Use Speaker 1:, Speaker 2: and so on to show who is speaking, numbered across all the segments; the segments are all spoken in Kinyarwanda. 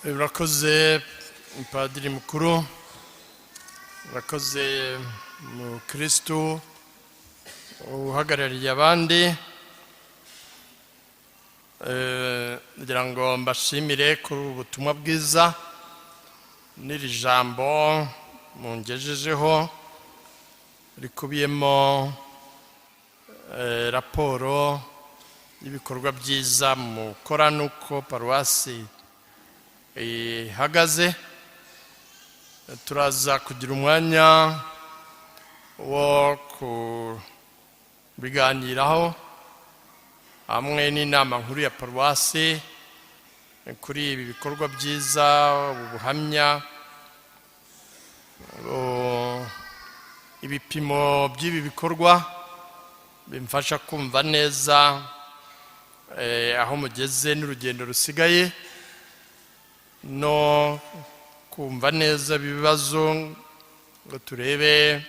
Speaker 1: Urakoze, Padiri mukuru, urakoze mukristu uhagarariye abandi. Kugira ngo mbashimire kuri ubu butumwa bwiza n'iri jambo mungejejeho rikubiyemo raporo y'ibikorwa byiza mukora n'uko paruwasi ihagaze. Turaza kugira umwanya wo kubiganiraho hamwe n'inama nkuru ya paruwasi kuri ibi bikorwa byiza, ubu buhamya, ibipimo by'ibi bikorwa bimfasha kumva neza aho mugeze n'urugendo rusigaye, no kumva neza ibibazo ngo turebe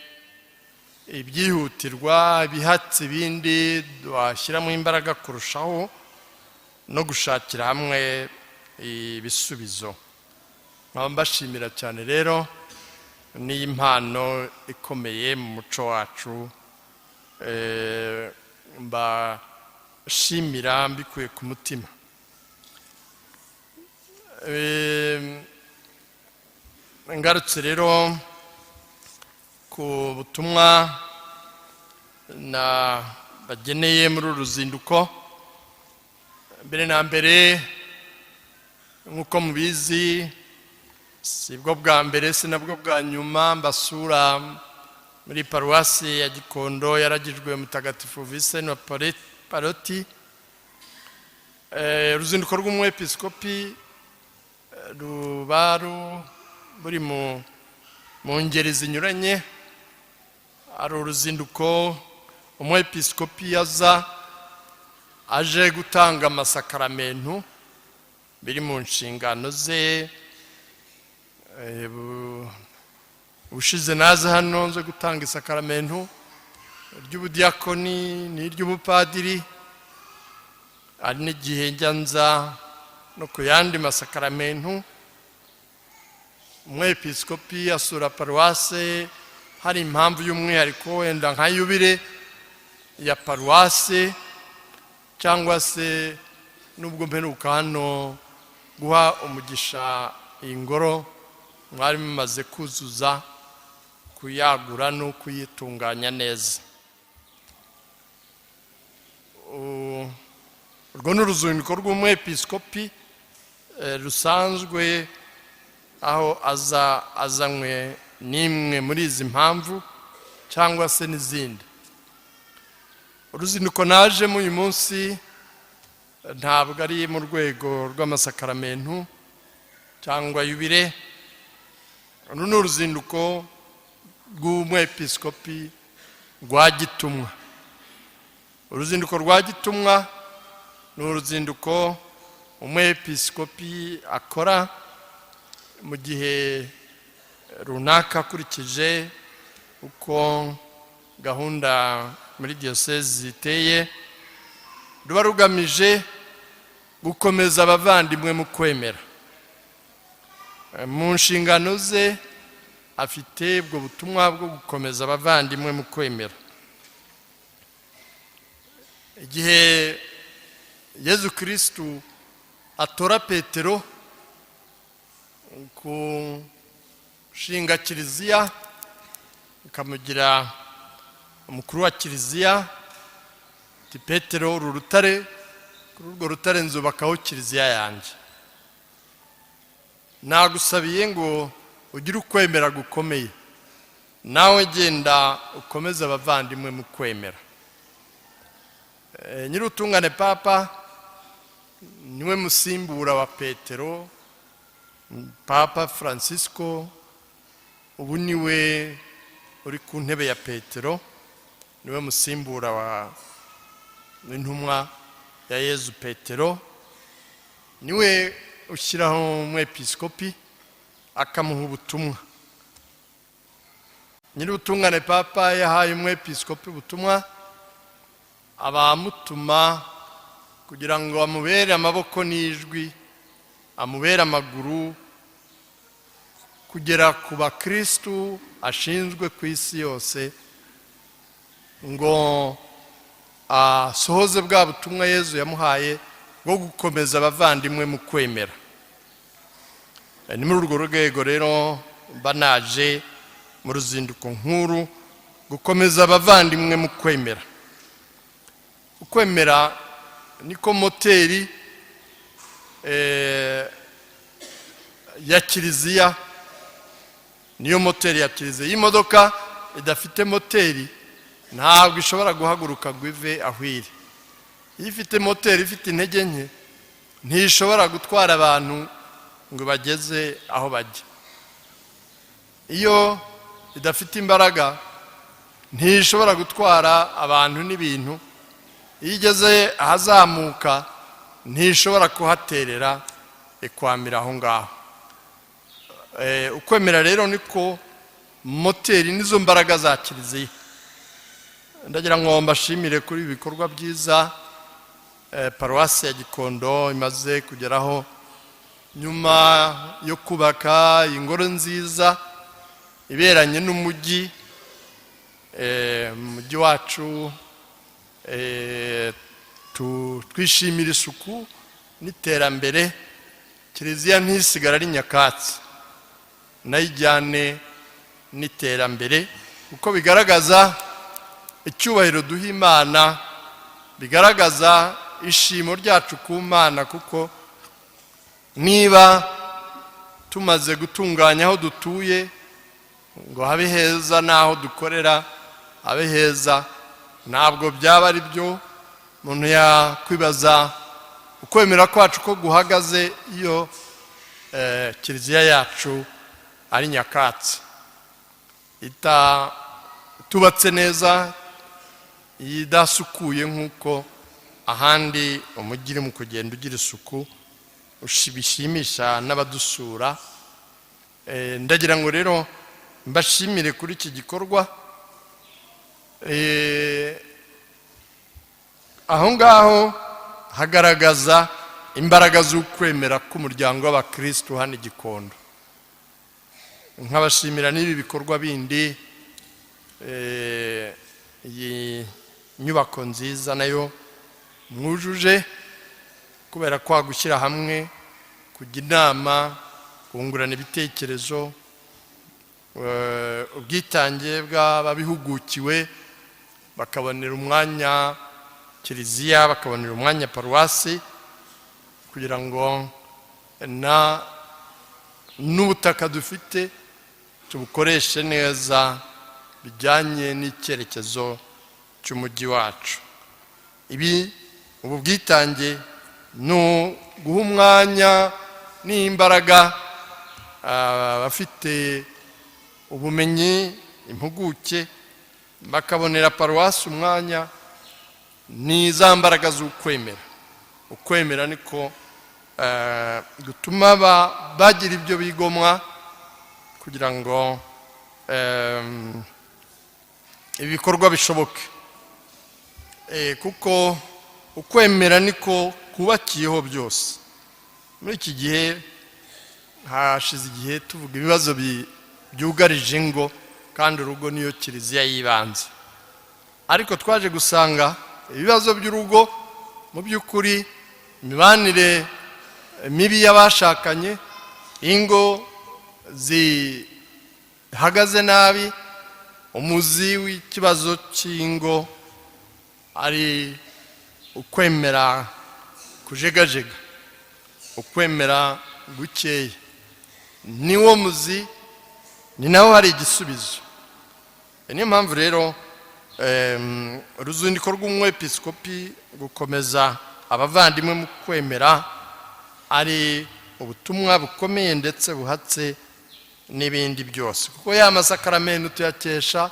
Speaker 1: ibyihutirwa, ibihatse ibindi twashyiramo imbaraga kurushaho, no gushakira hamwe ibisubizo. Nkaba mbashimira cyane rero n'iyi mpano ikomeye mu muco wacu, mbashimira mbikuye ku mutima. Ngarutse rero ku butumwa na bageneye muri uru ruzinduko, mbere na mbere, nk'uko mubizi, si bwo bwa mbere, si nabwo bwa nyuma mbasura muri paruwasi ya Gikondo yaragijwe Mutagatifu Visenti wa Pallotti. Uruzinduko rw'umwepiskopi ruba buri mu ngeri zinyuranye. Hari uruzinduko umwepiskopi yaza aje gutanga amasakaramentu, biri mu nshingano ze. Ubushize naze hano nze gutanga isakaramentu ry'ubudiyakoni n'iry'ubupadiri. Hari n'igihe njya nza no ku yandi masakaramentu. Umwepiskopi asura paruwase hari impamvu y'umwihariko, wenda nka yubile ya paruwase, cyangwa se nubwo mperuka hano guha umugisha iyi ngoro mwari mumaze kuzuza, kuyagura no kuyitunganya neza. Urwo ni uruzinduko rw'umwepiskopi rusanzwe, aho aza azanywe n'imwe muri izi mpamvu cyangwa se n'izindi. Uruzinduko najemo uyu munsi ntabwo ari mu rwego rw'amasakaramentu cyangwa yubile. Uru ni uruzinduko rw'umwepiskopi rwa gitumwa. Uruzinduko rwa gitumwa ni uruzinduko umwepiskopi akora mu gihe runaka, akurikije uko gahunda muri diyosezi ziteye, ruba rugamije gukomeza abavandimwe mu kwemera. Mu nshingano ze afite ubwo butumwa bwo gukomeza abavandimwe mu kwemera. Igihe Yezu Kirisitu atora Petero gushinga kiliziya, ikamugira umukuru wa kiliziya, ati: "Petero, uru rutare, kuri urwo rutare nzubakaho kiliziya yanjye. Nagusabiye ngo ugire ukwemera gukomeye, nawe genda ukomeze abavandimwe mu kwemera." Nyir'ubutungane Papa niwe musimbura wa Petero. Papa Francisco ubu niwe uri ku ntebe ya Petero, niwe musimbura wa w'intumwa ya Yezu Petero. Niwe ushyiraho umwepiskopi akamuha ubutumwa. Nyir'ubutungane Papa yahaye umwepiskopi ubutumwa, abamutuma kugira ngo bamubere amaboko n'ijwi. amubere amaguru kugera ku bakirisitu ashinzwe ku isi yose, ngo asohoze bwa butumwa Yezu yamuhaye bwo gukomeza abavandimwe mu kwemera. Ni muri urwo rwego rero mba naje mu ruzinduko nkuru, gukomeza abavandimwe mu kwemera. Ukwemera niko moteri ya kiliziya, niyo moteri ya kiliziya. Iyo imodoka idafite moteri, ntabwo ishobora guhaguruka ngo ive aho iri. Iyo ifite moteri ifite intege nke, ntishobora gutwara abantu ngo bageze aho bajya. Iyo idafite imbaraga, ntishobora gutwara abantu n'ibintu. Iyo igeze ahazamuka, ntishobora kuhaterera, ikwamira aho ngaho. Ukwemera rero niko moteri, nizo mbaraga za kiliziya. Ndagira ngo mbashimire kuri ibi bikorwa byiza paruwasi ya Gikondo imaze kugeraho nyuma yo kubaka ingoro nziza iberanye n'umujyi. Mu mujyi wacu twishimira isuku n'iterambere. Kiliziya ntisigara ari nyakatsi, nayo ijyane n'iterambere, kuko bigaragaza icyubahiro duha Imana, bigaragaza ishimo ryacu ku Mana, kuko niba tumaze gutunganya aho dutuye ngo habe heza, n'aho dukorera habe heza, ntabwo byaba ari byo. Umuntu yakwibaza ukwemera kwacu ko guhagaze iyo kiliziya yacu ari nyakatsi, itubatse neza, idasukuye, nk'uko ahandi umujyi uri mu kugenda ugira isuku bishimisha n'abadusura. Ndagira ngo rero mbashimire kuri iki gikorwa. Aho ngaho hagaragaza imbaraga z'ukwemera k'umuryango w'abakirisitu hano i Gikondo. Nkabashimira n'ibi bikorwa bindi, iyi nyubako nziza nayo mwujuje, kubera kwa gushyira hamwe, kujya inama, kungurana ibitekerezo, ubwitange bw'ababihugukiwe, bakabonera umwanya kiliziya, bakabonera umwanya paruwasi, kugira ngo na n'ubutaka dufite tubukoreshe neza bijyanye n'icyerekezo cy'umujyi wacu. Ibi, ubu bwitange ni uguha umwanya n'imbaraga abafite ubumenyi, impuguke, bakabonera paruwasi umwanya, ni za mbaraga z'ukwemera. Ukwemera niko gutuma bagira ibyo bigomwa kugira ngo ibikorwa bishoboke, kuko ukwemera niko kubakiyeho byose. Muri iki gihe, hashize igihe tuvuga ibibazo byugarije ingo, kandi urugo niyo kiliziya y'ibanze. Ariko twaje gusanga ibibazo by'urugo, mu by'ukuri, imibanire mibi y'abashakanye, ingo zihagaze nabi, umuzi w'ikibazo cy'ingo ari ukwemera kujegajega, ukwemera gukeya. Niwo muzi, ni naho hari igisubizo. Niyo mpamvu rero uruzinduko rw'umwepiskopi gukomeza abavandimwe mu kwemera ari ubutumwa bukomeye, ndetse buhatse n'ibindi byose, kuko ya masakaramentu tuyakesha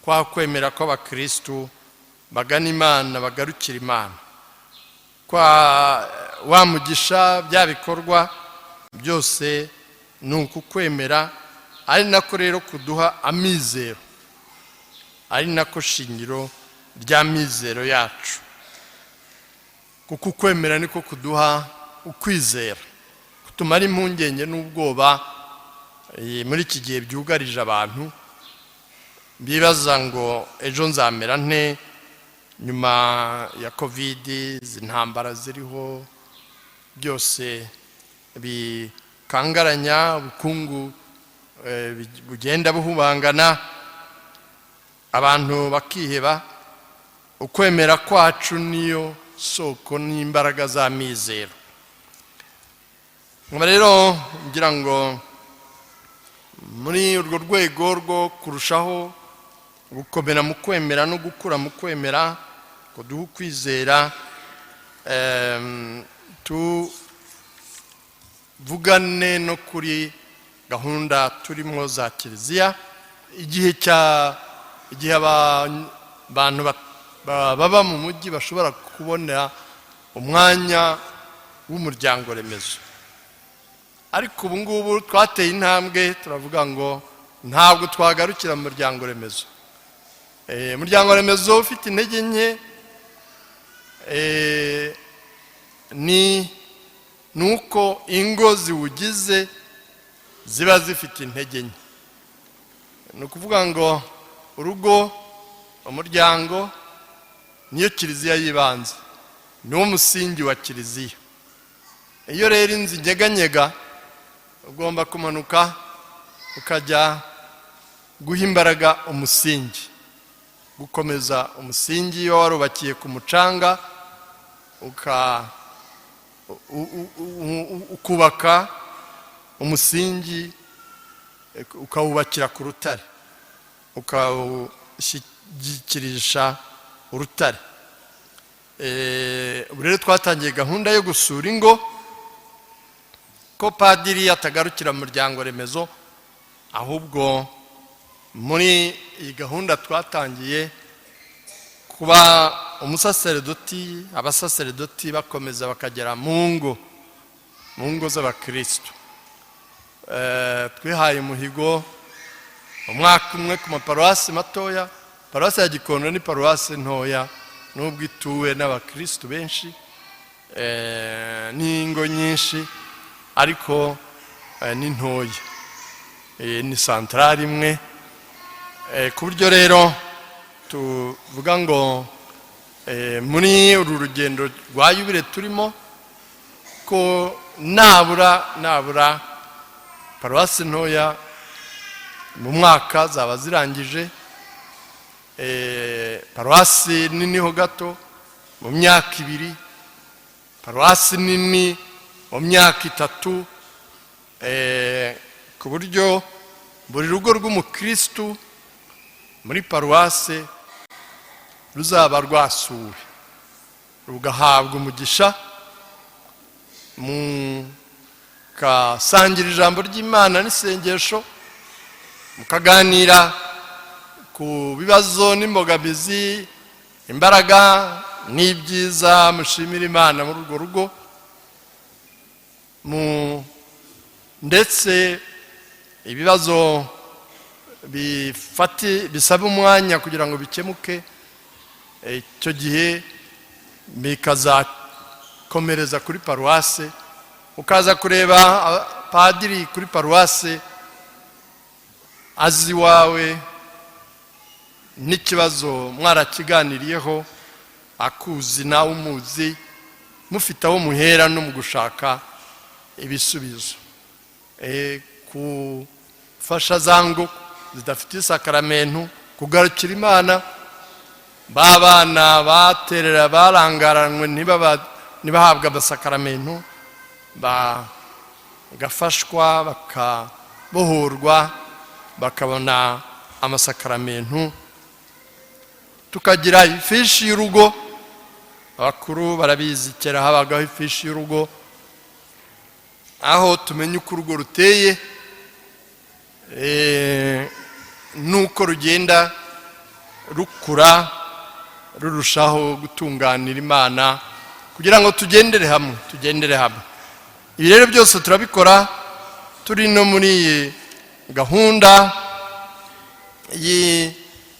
Speaker 1: kwa kwemera kw'abakirisitu bagana Imana, bagarukira Imana. Kwa wa mugisha, bya bikorwa byose ni uku kwemera, ari nako rero kuduha amizero, ari nako shingiro ry'amizero yacu, kuko ukwemera niko kuduha ukwizera. Tumare impungenge n'ubwoba muri iki gihe byugarije abantu bibaza ngo: "Ejo nzamera nte nyuma ya COVID?" Izi ntambara ziriho byose bikangaranya ubukungu, bugenda buhubangana, abantu bakiheba. Ukwemera kwacu niyo soko n'imbaraga za mizero. Nkaba rero ngira ngo muri urwo rwego rwo kurushaho gukomera mu kwemera no gukura mu kwemera, ngo duhe ukwizera, tuvugane no kuri gahunda turimo za Kiliziya. Igihe cya igihe abantu baba mu mujyi bashobora kubona umwanya w'umuryango remezo, ariko ubu ngubu twateye intambwe, turavuga ngo ntabwo twagarukira mu muryango remezo. Umuryango remezo ufite intege nke ni nuko ingo ziwugize ziba zifite intege nke. Ni ukuvuga ngo urugo, umuryango, niyo Kiliziya y'ibanze, niwo musingi wa Kiliziya. Iyo rero inzu inyeganyega, ugomba kumanuka ukajya guha imbaraga umusingi, gukomeza umusingi. Iyo warubakiye ku mucanga, ukubaka umusingi, ukawubakira ku rutare, ukawushyigikirisha urutare. Ubu rero twatangiye gahunda yo gusura ingo, ko padiri atagarukira mu muryango remezo, ahubwo muri iyi gahunda twatangiye kuba umusaseredoti, abasaseredoti bakomeza bakagera mu ngo z'abakirisitu. Twihaye umuhigo umwaka umwe ku maparuwasi matoya. Paruwasi ya Gikondo ni paruwasi ntoya, nubwo ituwe n'abakirisitu benshi n'ingo nyinshi, ariko ni ntoya. Ni santarari imwe, ku buryo rero tuvuga ngo muri uru rugendo rwa yubile turimo, ko nabura paruwasi ntoya mu mwaka zaba zirangije, paruwasi nini ho gato mu myaka 2, paruwasi nini mu myaka 3, ku buryo buri rugo rw'umukirisitu muri paruwasi ruzaba rwasuwe, rugahabwa umugisha, mukasangira ijambo ry'Imana n'isengesho, mukaganira ku bibazo n'imbogamizi, imbaraga n'ibyiza mushimira Imana muri urwo rugo, mu ndetse ibibazo bifati bisaba umwanya kugira ngo bikemuke, icyo gihe bikazakomereza kuri paruwase, ukaza kureba padiri kuri paruwase azi iwawe n'ikibazo mwarakiganiriyeho, akuzi nawe umuzi, mufite aho muhera no mu gushaka ibisubizo. Gufasha za ngo zidafite isakaramentu kugarukira Imana, ba bana baterera barangaranywe ntibahabwe amasakaramentu, bagafashwa, bakabohorwa, bakabona amasakaramentu. Tukagira ifishi y'urugo. Abakuru barabizi, kera habagaho ifishi y'urugo, aho tumenya uko urugo ruteye n'uko rugenda rukura rurushaho gutunganira Imana, kugira ngo tugendere hamwe, tugendere hamwe. Ibi rero byose turabikora turi no muri iyi gahunda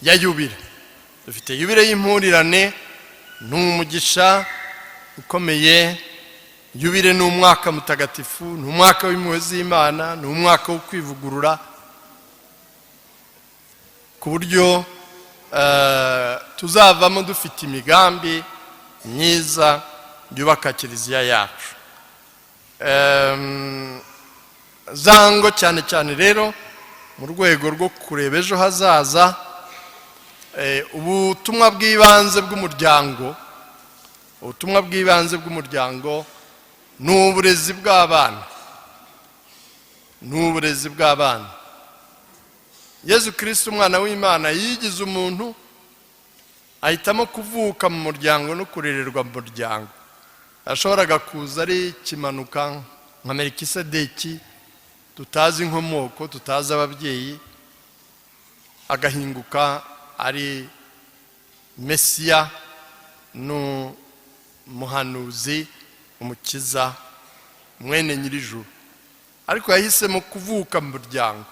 Speaker 1: ya yubile. Dufite yubile y'impurirane, ni umugisha ukomeye. Yubile ni umwaka mutagatifu, ni umwaka w'impuhwe z'Imana, ni umwaka wo kwivugurura, ku buryo tuzavamo dufite imigambi myiza yubaka Kiliziya yacu. Zango cyane cyane rero mu rwego rwo kureba ejo hazaza, ubutumwa bw'ibanze bw'umuryango, ubutumwa bw'ibanze bw'umuryango ni uburezi bw'abana, ni uburezi bw'abana. Yezu Kirisiti, umwana w'Imana, yigize umuntu, ahitamo kuvuka mu muryango no kurererwa mu muryango. Yashoboraga kuza ari kimanuka nka Melikisedeki, tutazi inkomoko, tutazi ababyeyi, agahinguka ari Mesiya n'umuhanuzi, umukiza, mwene Nyir'ijuru. Ariko yahisemo kuvuka mu muryango,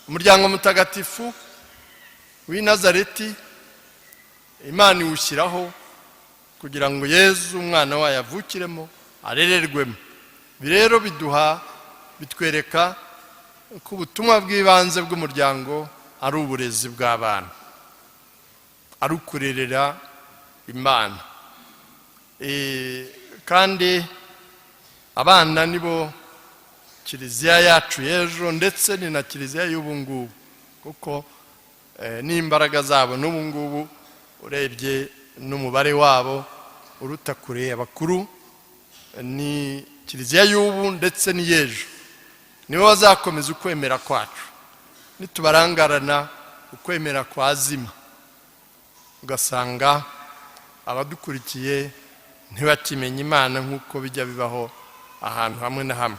Speaker 1: umuryango mutagatifu w'i Nazareti. Imana iwushyiraho kugira ngo Yezu umwana wayo avukiremo, arererwemo. Ibi rero biduha, bitwereka ko ubutumwa bw'ibanze bw'umuryango ari uburezi bw'abana, ari ukurerera Imana. Kandi abana nibo Kiliziya yacu y'ejo, ndetse ni na Kiliziya y'ubu ngubu, kuko n'imbaraga zabo n'ubu ngubu, urebye n'umubare wabo uruta kure abakuru. Ni Kiliziya y'ubu ndetse n'iy'ejo, nibo bazakomeza ukwemera kwacu. Nitubarangarana, ukwemera kwazima, ugasanga abadukurikiye ntibakimenya Imana, nk'uko bijya bibaho ahantu hamwe na hamwe.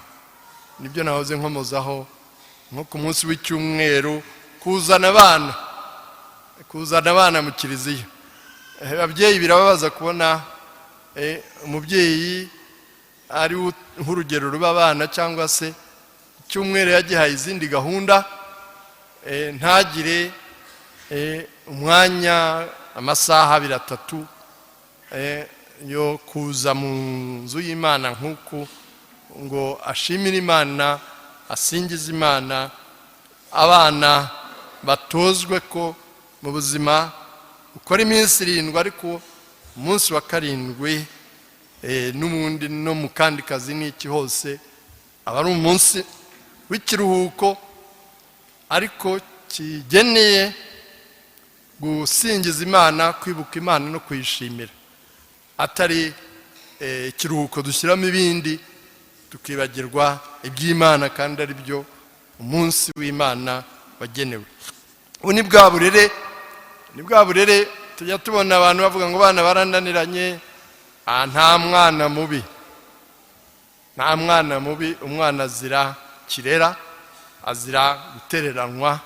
Speaker 1: Nibyo nahoze nkomozaho nko ku munsi w'icyumweru, kuzana abana mu kiliziya. Ababyeyi birababaza kubona umubyeyi ari nk'urugero ruba abana, cyangwa se icyumweru yagihaye izindi gahunda, ntagire umwanya, amasaha abiri, atatu yo kuza mu nzu y'Imana nk'uku ngo ashimire Imana, asingize Imana. Abana batozwe ko mu buzima ukora iminsi 7, ariko umunsi wa karindwi n'ubundi no mu kandi kazi n'iki hose aba ari umunsi w'ikiruhuko, ariko kigeneye gusingiza Imana, kwibuka Imana no kuyishimira, atari ikiruhuko dushyiramo ibindi, tukibagirwa iby'Imana kandi ari byo umunsi w'Imana wagenewe. Ubu ni bwa burere, ni bwa burere tujya tubona abantu bavuga ngo bana barananiranye. Nta mwana mubi, nta mwana mubi. Umwana azira kirera, azira gutereranwa.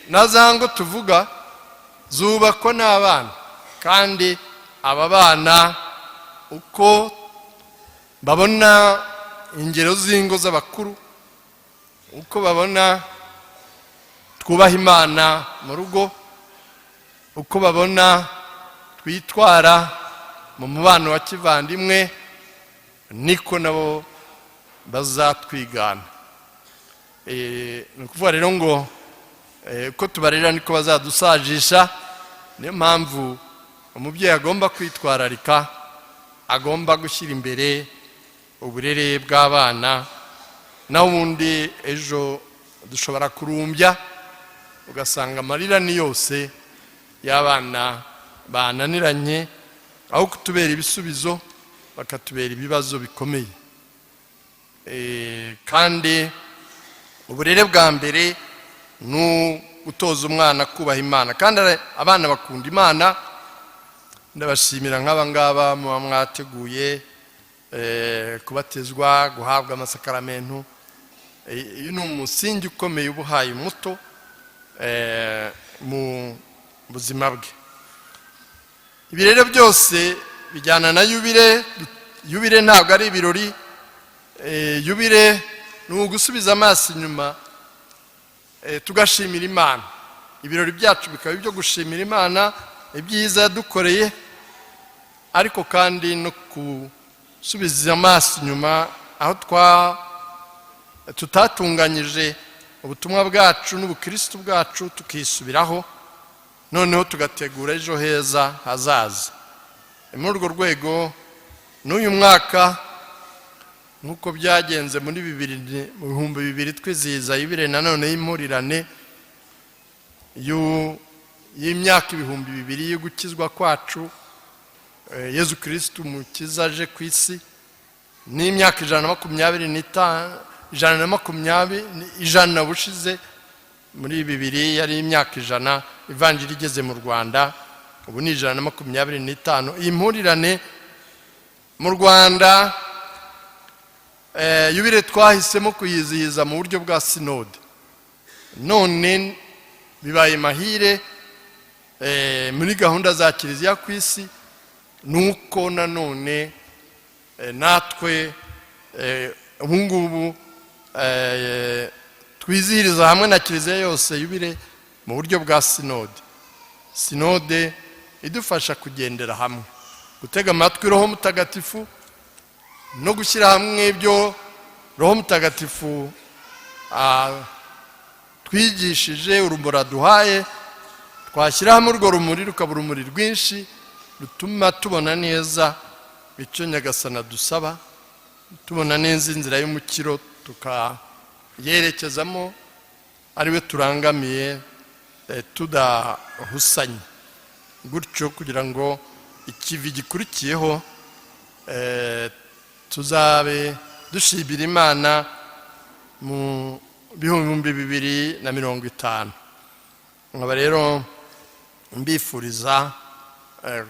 Speaker 1: Na za ngo tuvuga zubakwa n'abana, kandi aba bana uko babona ingero z'ingo z'abakuru, uko babona twubaha Imana mu rugo, uko babona twitwara mu mubano wa kivandimwe, niko nabo bazatwigana. Ni ukuvuga rero ngo uko tubarera niko bazadusajisha. Niyo mpamvu umubyeyi agomba kwitwararika, agomba gushyira imbere uburere bw'abana. Naho ubundi ejo dushobora kurumbya, ugasanga amarira ni yose y'abana bananiranye, aho kutubera ibisubizo bakatubera ibibazo bikomeye. Kandi uburere bwa mbere ni ugutoza umwana kubaha Imana, kandi abana bakunda Imana. Ndabashimira nk'aba ngaba muba mwateguye kubatizwa, guhabwa amasakaramentu. Uyu ni umusingi ukomeye uba uhaye umuto mu buzima bwe. Ibi rero byose bijyana na yubile. Yubile ntabwo ari ibirori. Yubile ni ugusubiza amaso inyuma, tugashimira Imana. Ibirori byacu bikaba ibyo gushimira Imana ibyiza yadukoreye, ariko kandi no Gusubiza amaso inyuma aho twa tutatunganyije ubutumwa bwacu n'ubukristu bwacu, tukisubiraho, noneho tugategura ejo heza hazaza. Ni muri urwo rwego n'uyu mwaka, nk'uko byagenze muri bibiri, mu 2000, twizihiza yubile nanone y'impurirane y'imyaka 2000 yo gukizwa kwacu, Yezu Kirisitu Umukiza aje ku isi, n'imyaka 125, 120, 100 bushize. Muri 2000 yari imyaka 100 ivanjiri igeze mu Rwanda, ubu ni 125. Iyi mpurirane mu Rwanda, yubile twahisemo kuyizihiza mu buryo bwa sinode. None bibaye mahire muri gahunda za Kiliziya ku isi, nuko nanone natwe ubu ngubu twizihiriza hamwe na Kiliziya yose yubile mu buryo bwa sinode. Sinode idufasha kugendera hamwe, gutega amatwi Roho Mutagatifu no gushyira hamwe ibyo Roho Mutagatifu twigishije, urumuri aduhaye. Twashyira hamwe urwo rumuri, rukaba urumuri rwinshi rutuma tubona neza icyo Nyagasana dusaba, tubona neza inzira y'umukiro, tukayerekezamo ariwe turangamiye, tudahusanye gutyo, kugira ngo ikivi gikurikiyeho tuzabe dushimira Imana mu 2050. Nkaba rero mbifuriza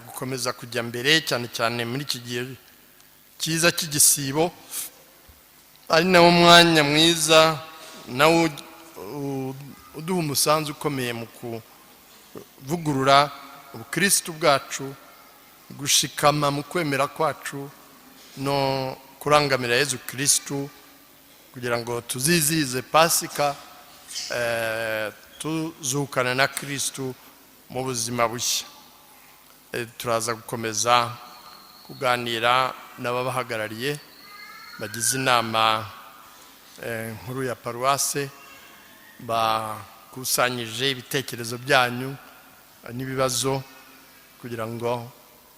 Speaker 1: gukomeza kujya mbere, cyane cyane muri iki gihe cyiza cy'igisibo, ari nawo mwanya mwiza nawo uduha umusanzu ukomeye mu kuvugurura ubukirisitu bwacu, gushikama mu kwemera kwacu no kurangamira Yezu Kirisitu, kugira ngo tuzizihize Pasika tuzukana na Kirisitu mu buzima bushya. Turaza gukomeza kuganira n'ababahagarariye bagize inama nkuru ya paruwase, bakusanyije ibitekerezo byanyu n'ibibazo, kugira ngo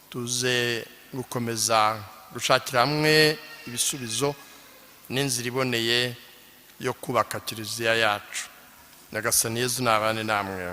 Speaker 1: tuze gukomeza gushakira hamwe ibisubizo n'inzira iboneye yo kubaka Kiliziya yacu. Nyagasani Yezu nabane namwe.